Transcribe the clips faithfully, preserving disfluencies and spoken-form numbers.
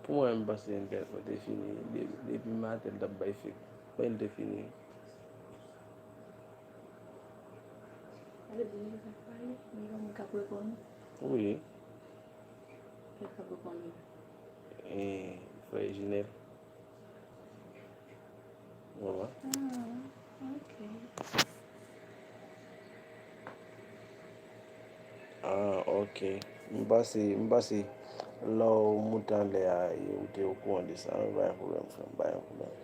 Pou mwen, m panse N K F te fini. De- Depi maten, l t ap bay fake. Men l te fini. Wi. Frè Jinèl. Ou konprann? Ah, ok. Ah, ok. M panse, m panse lè w moute anlè a, ou te okouran de sa. Men pa gen pwoblèm, frè m, pa gen pwoblèm.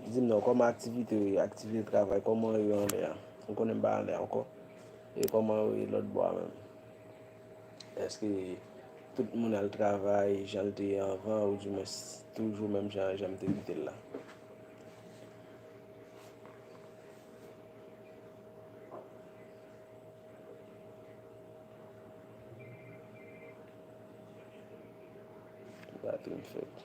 Di m non, kòman aktivite w ye, aktivite travay, kòman yo anlè a? Ou konnen m pa anlè a ankò. E kòman yo ye lòt bò a menm? Èske tout moun al travay jan l te ye anvan, oudimwens toujou menm jan, jan m te kite l la? Batri m fèt.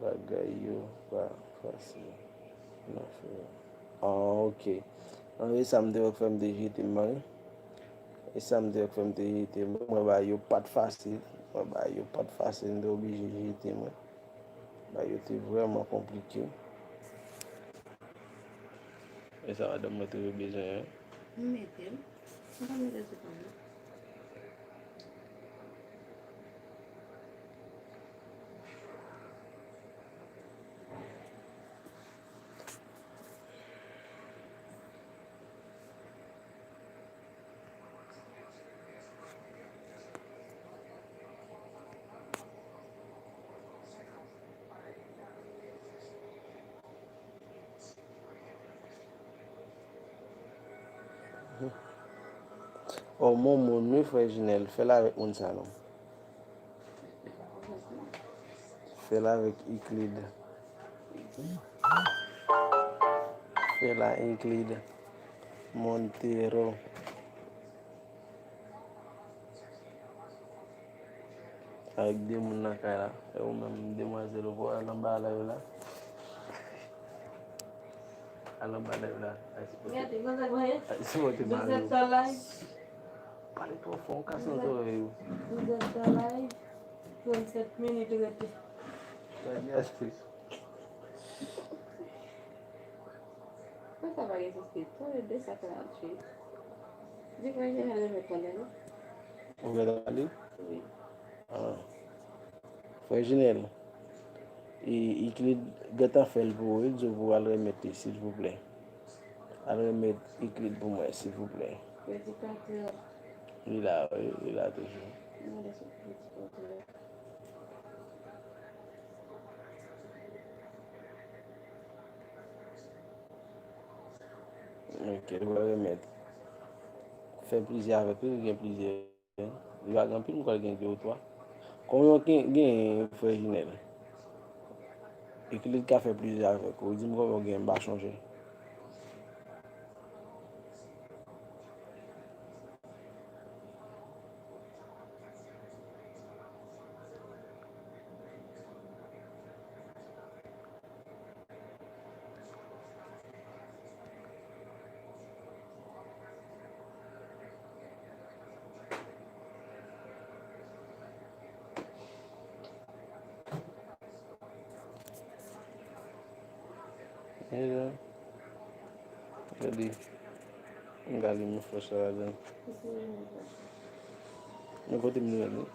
Bagay yo pa fasil nan frè. Ah, ok. Ann, e sa m te wè k fè m te jete m, wi. E sa m te wè k fè m te jete m. Mwen, bagay yo pa t fasil. Mwen, bagay yo pa t fasil, m te oblije jete m, wi. Bagay yo te vrèman konplike. E sa madanm mwen toujou bezwen an. M mete l. M pa mete l sou kò m, non. Oh, mon moun, wi, frè Jinèl, fè l avèk moun sa non. Fè l avèk Euclide. Fè l a Euclide Montero. Avèk de moun nan kay la. E ou menm, demwazèl, ou pa al anba live la. Al anba live la. Al sipòte. Gade, konsa k mwen ye. Al sipòte mari w. Joseph sa live. Pale twò fò, w kase nan zòrèy ou. Joseph sa live. Trannsenk minit rete. Gade, gade. Mwen sa pa gen sou site. Tande de sa k ap jwe. Di mwen gen remèt pandan li. Ou gentan li? Wi. Ah. Frè Jinèl, e, Euclide gentan fè l pou ou, wi, di w pou al remèt li, silvouplè. Al remèt Euclide pou mwen, silvouplè. Predikatè. Li la, wi, li la toujou. Mwen gade sou predikatè. Ok, li pral remèt. Fè plizyè avèk li, li gen plizyè. Li pa gen anpil, m kwè l gen de ou twa. Konbyen w gen, gen, frè Jinèl? Euclide ka fè plizyè avèk ou. Di m konbyen w gen, m pa chonje. Gade. Gade, m fè sa ladan. Men kote m li menm?